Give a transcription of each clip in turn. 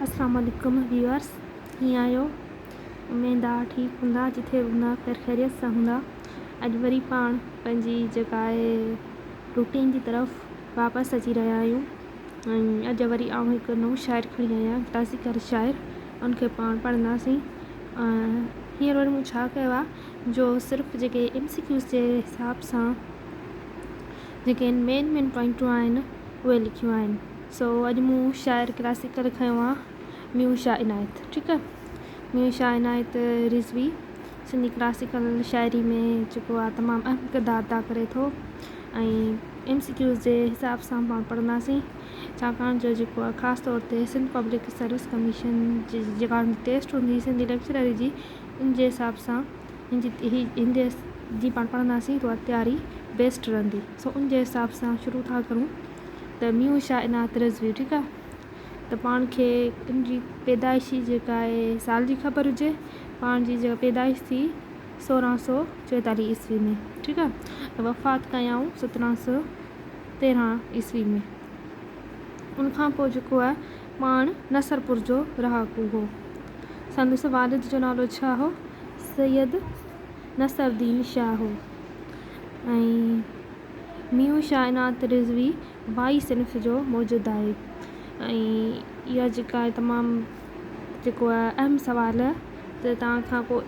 اسلام عليڪم ويورس ڪيئن آهيو اميد آ ٺيڪ هوندا جٿي به هوندا خير خيريت سان هوندا اڄ وري پاڻ پنهنجي جيڪا آهي روٽين جي طرف واپس اچي رهيا آهيون ۽ اڄ وري آئون هڪ نئون شاعر کڻي آئي آهيان ڪلاسيڪل شاعر ان کي پاڻ پڙهنداسين هينئر وري مون ڇا ڪيو آهي جو صرف جيڪي ايم سي ڪيوز جي حساب سان جيڪي مين مين پوائنٽون آهن اهي لکيون آهن سو اڄ مون شاعر ڪلاسيڪل کنيو آ ميون شاهه عنايت ٺيڪ آ ميون شاهه عنايت رضوي سنڌي ڪلاسيڪل شاعري ۾ جيڪو آ تمام اهم ڪردار ادا ڪري ٿو ۽ ايم سي ڪيوز جي حساب سان پاڻ پڙهنداسين ڇاڪاڻ جو جيڪو آ خاص طور تي سنڌ پبلڪ سروس ڪميشن جي جيڪا ٽيسٽ هوندي سنڌي ليڪچراري جي ان جي حساب سان ان جي هي ان جي جي پاڻ پڙهنداسين ته اها تياري بيسٽ رهندي سو ان جي حساب سان شروع ٿا ڪرون ته ميون شاهه عنايت رضوي ٺيڪ آ ته پاڻ کي ان جي پيدائشي جيڪا آهي سال جي خبر هجي پاڻ جي جيڪا پيدائش ٿي 1644 عيسوي ۾ ٺيڪ آ ته وفات ڪيائون 1713 عيسوي ۾ ان کان پوء جيڪو آهي پاڻ نصرپور جو رهاڪو هو سندس والد جو نالو ڇا هو سيد نصرالدين شاهه هو ۽ ميون شاهه عنايت رضوي وائي صنف جو موجد آهي ۽ اها جيڪا آهي تمام جيڪو آهي اهم سوال ته توهان کان ڪو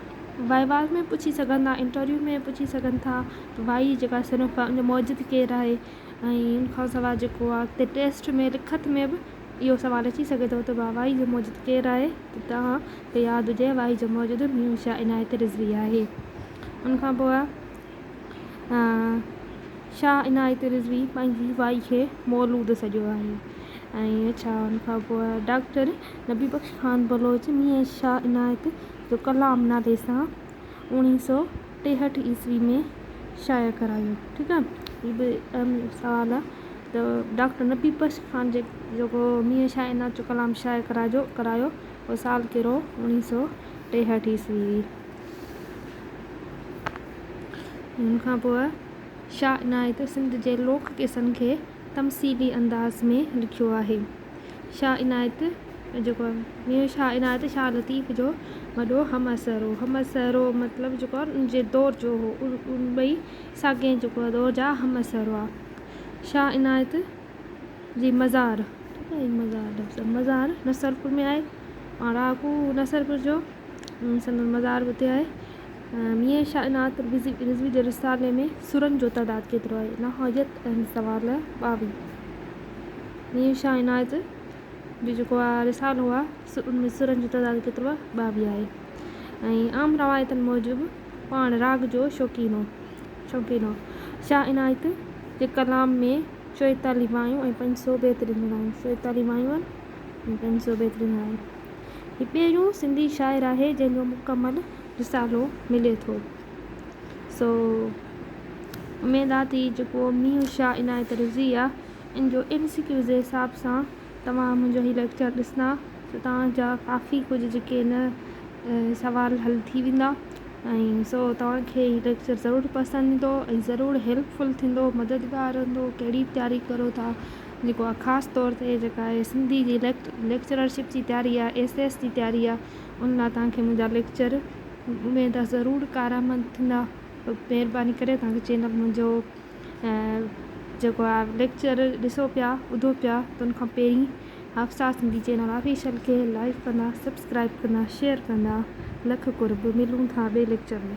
وائوا ۾ پڇي سگهن ٿا انٽرويو ۾ پڇي سگهن ٿا ته وائي جيڪا صنف آهي ان جو موجد ڪير آهي ۽ ان کان سواء جيڪو آهي اڳتي ٽيسٽ ۾ لکت ۾ به اهو سوال اچي سگهي ٿو ته وائي جو موجد ڪير آهي ته توهان کي ياد هجي وائي جو موجد ميون شاهه عنايت رضوي آهي ان کان پوء شاهه عنايت رضوي پنهنجي وائي کي مولود سڏيو آهي ۽ اڇا ان کان پوء ڊاڪٽر نبي بخش خان بلوچ ميين شاهه عنايت جو ڪلام نالي سان 1963 عيسوي ۾ شايع ڪرايو ٺيڪ آهي هي به اهم سوال آهي ته ڊاڪٽر نبي بخش خان جيڪو ميين شاهه عنايت جو ڪلام شايع ڪرايو اهو سال ڪهڙو 1963 عيسوي. ان کان پوء شاهه عنايت سنڌ جي لوڪ قصن کي تمثيلي انداز ۾ لکيو آهي. شاهه عنايت جيڪو ميون شاهه عنايت شاهه لطيف جو وڏو همعصر هو. همعصر هو مطلب جيڪو آهي ان جي دور جو هو. ٻئي ساڳئي جيڪو آهي دور جا همعصر هئا. شاهه عنايت جي مزار ٺيڪ آهي مزار لفظ مزار نصرپور ۾ آهي. پاڻ رهاڪو نصرپور جو. سندن مزار به اتي آهي. ميين شاهه عنايت رضوي جي رسالي ۾ سرن جو تعداد ڪيترو آهي؟ نهايت اهم سوال 22. ميين شاهه عنايت جو جيڪو آهي رسالو آهي ان ۾ سرن جو تعداد ڪيترو آهي؟ 22 آهي. ۽ عام روايتن موجب پاڻ راڳ جو شوقين هو. شوقين هو. شاهه عنايت جي ڪلام ۾ 44 وايون ۽ 500 بيت ڏنل آهن. 44 وايون آهن ۽ 500 بيت ڏنل آهن. هي پهريون سنڌي شاعر آهي جنهن جو مڪمل رسالو ملي ٿو. سو اميد آ ته هي جيڪو مينهن شاهه عنايت رضوي آ ان جو ايم سي ڪيوز جي حساب سان توهان منهنجو هي ليڪچر ڏسندا ته توهان جا ڪافي ڪجهه جيڪي آهن سوال حل ٿي ويندا ۽ سو توهان کي هي ليڪچر ضرور پسند ايندو ۽ ضرور هيلپ فل ٿيندو مددگار رهندو ڪهڙي به تياري ڪرو ٿا جيڪو آ خاص طور تي جيڪا آهي سنڌي جي ليڪچررشپ جي تياري آ ايس ايس جي تياري آ ان لاء توهان کي منهنجا ليڪچر اميد آ ضرور ڪارآمد ٿيندا مهرباني ڪري توهان کي چينل منهنجو جيڪو آ ليڪچر ڏسو پيا ٻڌو پيا ته ان کان پهرين حفصه سنڌي چينل آفيشل کي لائڪ ڪندا سبسڪرائب ڪندا شيئر ڪندا لک قرب ملون ٿا ٻئي ليڪچر ۾.